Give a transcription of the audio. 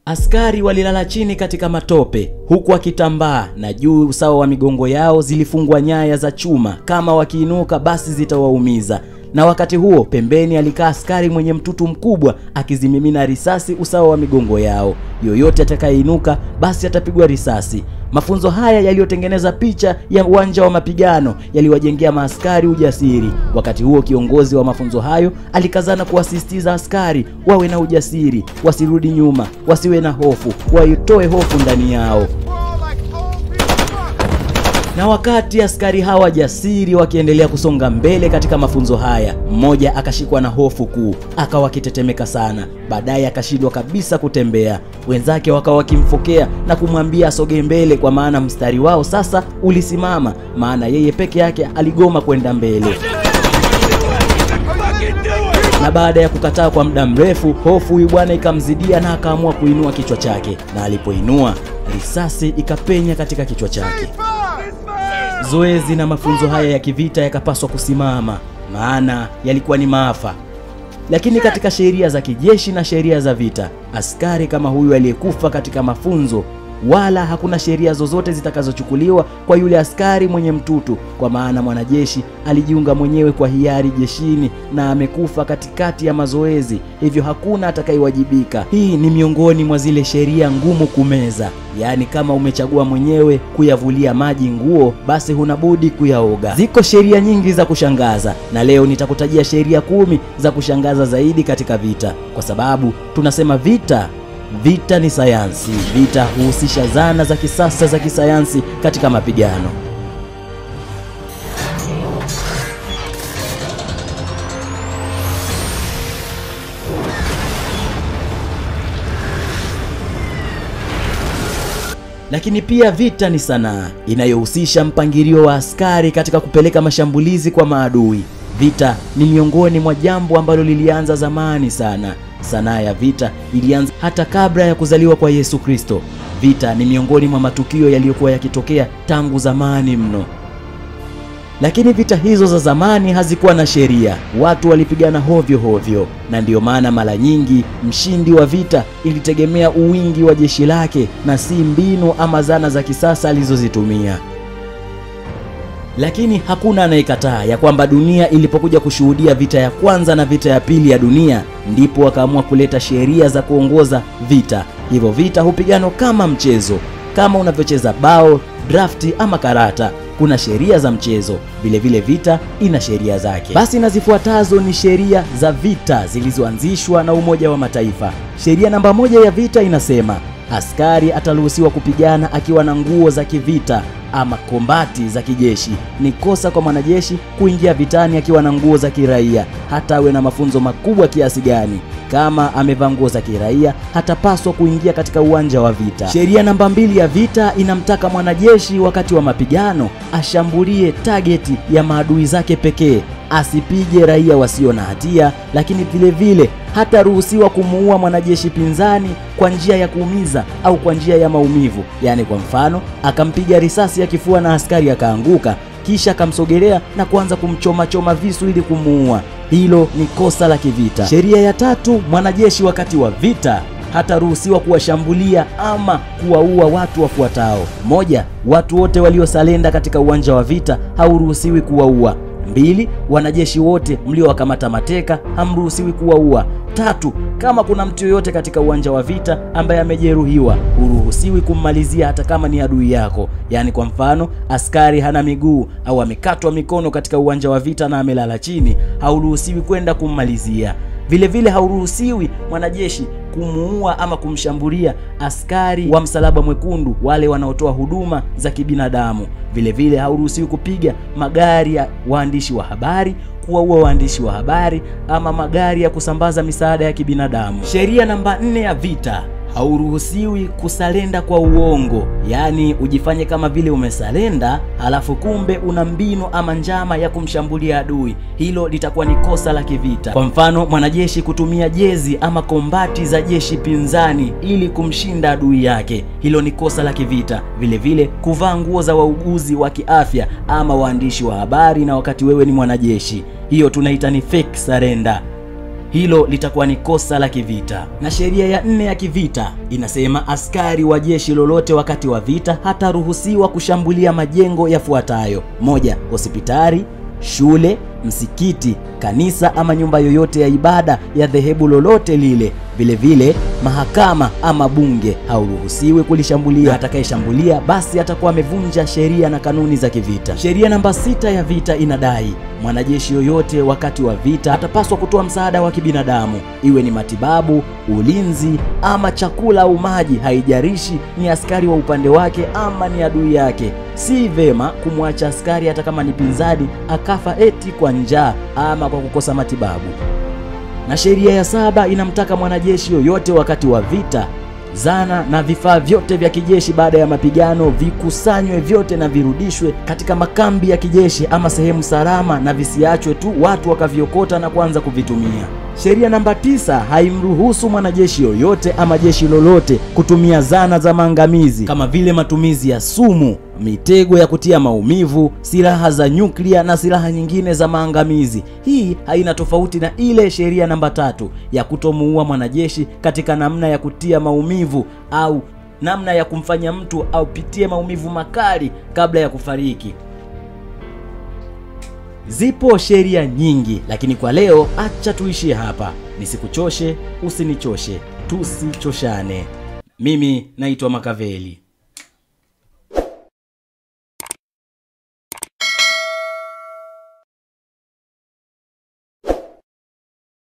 Askari walilala chini katika matope huku wakitambaa, na juu usawa wa migongo yao zilifungwa nyaya za chuma, kama wakiinuka basi zitawaumiza. Na wakati huo pembeni alikaa askari mwenye mtutu mkubwa akizimimina risasi usawa wa migongo yao. Yoyote atakayeinuka basi atapigwa risasi. Mafunzo haya yaliyotengeneza picha ya uwanja wa mapigano yaliwajengea maaskari ujasiri. Wakati huo kiongozi wa mafunzo hayo alikazana kuwasisitiza askari wawe na ujasiri, wasirudi nyuma, wasiwe na hofu, waitoe hofu ndani yao. Na wakati askari hawa jasiri wakiendelea kusonga mbele katika mafunzo haya, mmoja akashikwa na hofu kuu, akawa akitetemeka sana. Baadaye akashindwa kabisa kutembea. Wenzake wakawa wakimfokea na kumwambia asogee mbele, kwa maana mstari wao sasa ulisimama, maana yeye peke yake aligoma kwenda mbele. Na baada ya kukataa kwa muda mrefu, hofu huyu bwana ikamzidia na akaamua kuinua kichwa chake. Na alipoinua, risasi ikapenya katika kichwa chake. Zoezi na mafunzo haya ya kivita yakapaswa kusimama, maana yalikuwa ni maafa. Lakini katika sheria za kijeshi na sheria za vita, askari kama huyu aliyekufa katika mafunzo, wala hakuna sheria zozote zitakazochukuliwa kwa yule askari mwenye mtutu, kwa maana mwanajeshi alijiunga mwenyewe kwa hiari jeshini na amekufa katikati ya mazoezi, hivyo hakuna atakayewajibika. Hii ni miongoni mwa zile sheria ngumu kumeza. Yaani kama umechagua mwenyewe kuyavulia maji nguo, basi huna budi kuyaoga. Ziko sheria nyingi za kushangaza, na leo nitakutajia sheria 10 za kushangaza zaidi katika vita, kwa sababu tunasema vita Vita ni sayansi. Vita huhusisha zana za kisasa za kisayansi katika mapigano. Lakini pia vita ni sanaa inayohusisha mpangilio wa askari katika kupeleka mashambulizi kwa maadui. Vita ni miongoni mwa jambo ambalo lilianza zamani sana. Sanaa ya vita ilianza hata kabla ya kuzaliwa kwa Yesu Kristo. Vita ni miongoni mwa matukio yaliyokuwa yakitokea tangu zamani mno. Lakini vita hizo za zamani hazikuwa na sheria. Watu walipigana hovyo hovyo, na ndiyo maana mara nyingi mshindi wa vita ilitegemea uwingi wa jeshi lake na si mbinu ama zana za kisasa alizozitumia. Lakini hakuna anayekataa ya kwamba dunia ilipokuja kushuhudia vita ya kwanza na vita ya pili ya dunia, ndipo wakaamua kuleta sheria za kuongoza vita. Hivyo vita hupiganwa kama mchezo, kama unavyocheza bao, drafti ama karata. Kuna sheria za mchezo, vile vile vita ina sheria zake. Basi na zifuatazo ni sheria za vita zilizoanzishwa na Umoja wa Mataifa. Sheria namba 1 ya vita inasema askari ataruhusiwa kupigana akiwa na nguo za kivita ama kombati za kijeshi. Ni kosa kwa mwanajeshi kuingia vitani akiwa na nguo za kiraia, hata awe na mafunzo makubwa kiasi gani. Kama amevaa nguo za kiraia, hatapaswa kuingia katika uwanja wa vita. Sheria namba 2 ya vita inamtaka mwanajeshi wakati wa mapigano ashambulie targeti ya maadui zake pekee, asipige raia wasio na hatia, lakini vile vile hataruhusiwa kumuua mwanajeshi pinzani kwa njia ya kuumiza au kwa njia ya maumivu. Yaani kwa mfano, akampiga risasi ya kifua na askari akaanguka, kisha akamsogelea na kuanza kumchoma choma visu ili kumuua. Hilo ni kosa la kivita. Sheria ya 3, mwanajeshi wakati wa vita hataruhusiwa kuwashambulia ama kuwaua watu wafuatao. 1, watu wote waliosalenda katika uwanja wa vita hauruhusiwi kuwaua. 2, wanajeshi wote mliowakamata mateka hamruhusiwi kuwaua. 3, kama kuna mtu yoyote katika uwanja wa vita ambaye amejeruhiwa, huruhusiwi kummalizia hata kama ni adui yako. Yaani kwa mfano, askari hana miguu au amekatwa mikono katika uwanja wa vita na amelala chini, hauruhusiwi kwenda kummalizia. Vile vile hauruhusiwi mwanajeshi kumuua ama kumshambulia askari wa Msalaba Mwekundu, wale wanaotoa huduma za kibinadamu. Vile vile hauruhusiwi kupiga magari ya waandishi wa habari, kuwaua waandishi wa habari ama magari ya kusambaza misaada ya kibinadamu. Sheria namba 4 ya vita, hauruhusiwi kusalenda kwa uongo. Yaani ujifanye kama vile umesalenda, halafu kumbe una mbinu ama njama ya kumshambulia adui. Hilo litakuwa ni kosa la kivita. Kwa mfano, mwanajeshi kutumia jezi ama kombati za jeshi pinzani ili kumshinda adui yake, hilo ni kosa la kivita. Vile vile kuvaa nguo za wauguzi wa kiafya ama waandishi wa habari na wakati wewe ni mwanajeshi, hiyo tunaita ni fake surrender. Hilo litakuwa ni kosa la kivita. Na sheria ya 4 ya kivita inasema askari wa jeshi lolote wakati wa vita hataruhusiwa kushambulia majengo yafuatayo: 1. Hospitali, shule, msikiti, kanisa ama nyumba yoyote ya ibada ya dhehebu lolote lile. Vile vile mahakama ama bunge hauruhusiwi kulishambulia. Atakayeshambulia basi atakuwa amevunja sheria na kanuni za kivita. Sheria namba 6 ya vita inadai mwanajeshi yoyote wakati wa vita atapaswa kutoa msaada wa kibinadamu, iwe ni matibabu, ulinzi ama chakula au maji, haijalishi ni askari wa upande wake ama ni adui yake. Si vema kumwacha askari hata kama ni pinzani akafa eti kwa njaa ama kwa kukosa matibabu. Na sheria ya 7 inamtaka mwanajeshi yoyote wakati wa vita, zana na vifaa vyote vya kijeshi baada ya mapigano vikusanywe vyote na virudishwe katika makambi ya kijeshi ama sehemu salama, na visiachwe tu watu wakaviokota na kuanza kuvitumia. Sheria namba 9 haimruhusu mwanajeshi yoyote ama jeshi lolote kutumia zana za maangamizi kama vile matumizi ya sumu, mitego ya kutia maumivu, silaha za nyuklia na silaha nyingine za maangamizi. Hii haina tofauti na ile sheria namba 3 ya kutomuua mwanajeshi katika namna ya kutia maumivu au namna ya kumfanya mtu aupitie maumivu makali kabla ya kufariki. Zipo sheria nyingi, lakini kwa leo acha tuishie hapa. Nisikuchoshe, usinichoshe, tusichoshane. Mimi naitwa Makaveli.